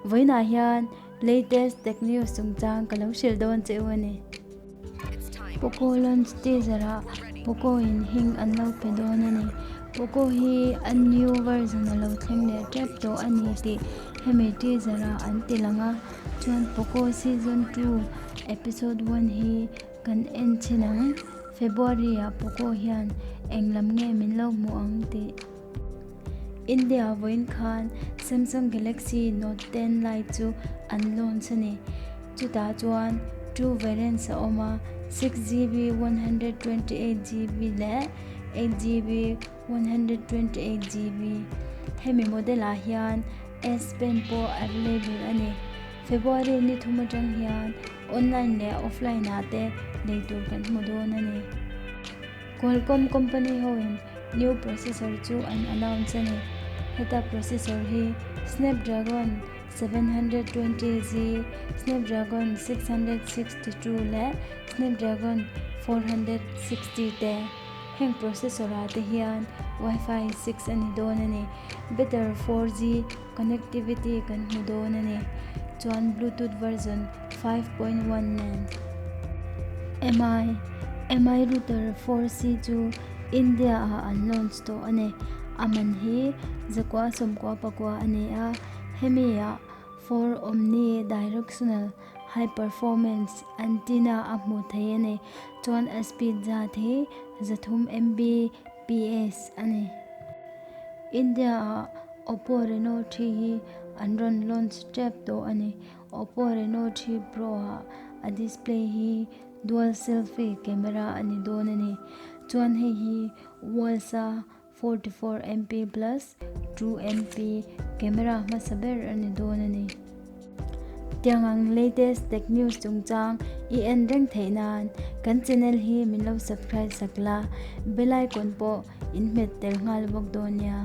Vawiinah hian latest tech news chungchang ka lo hrilh dawn che u a ni. Poco launch teaser ah Poco in hing an lo pe dawn a ni. Poco hi a new version a lo thleng leh tep tawh a ni tih hemi teaser ah an ti lang a. Chuan Poco season 2 episode 1 hi kan en chhin ang. February ah Poco hian eng lam nge min lo hmuh ang tih. India vawiin khan Samsung Galaxy Note 10 Lite chu an launch a ni. Chutah chuan two variants a awm a, 6GB 128GB leh 8GB 128GB. Hemi model ah hian S Pen pawh available a ni. February ni thum atang hian online leh offline ah te lei tur kan hmu dawn a ni. Qualcomm company hoin new processor chu an announce a ni. Heta processor hi Snapdragon 720G, Snapdragon 662 leh Snapdragon 460 te. Heng processor ah te hian Wi-Fi 6 a ni dawn a ni. Better 4G connectivity kan hmu dawn a ni. Chuan Bluetooth version 5.1 nen. Mi Mi Router 4C chu India ah an launch tawh a ni. A man hi zakua sawmkua pakua a ni a, hemi ah 4 omni directional high performance antenna a hmuh theih a ni. Chuan a speed zat hi 300 Mbps a ni. India ah Oppo Reno 3 hi an rawn launch tep tawh a ni. Oppo Reno 3 Pro ah a display hi dual selfie camera a ni dawn a ni. Chuan hei hi world's a 44 MP plus 2 MP camera hmasa ber a ni dawn a ni. Tiang ang latest tech news chungchang i en reng theih nan kan channel hi min lo subscribe sak la, bell icon pawh in hmet tel nghal bawk dawn nia.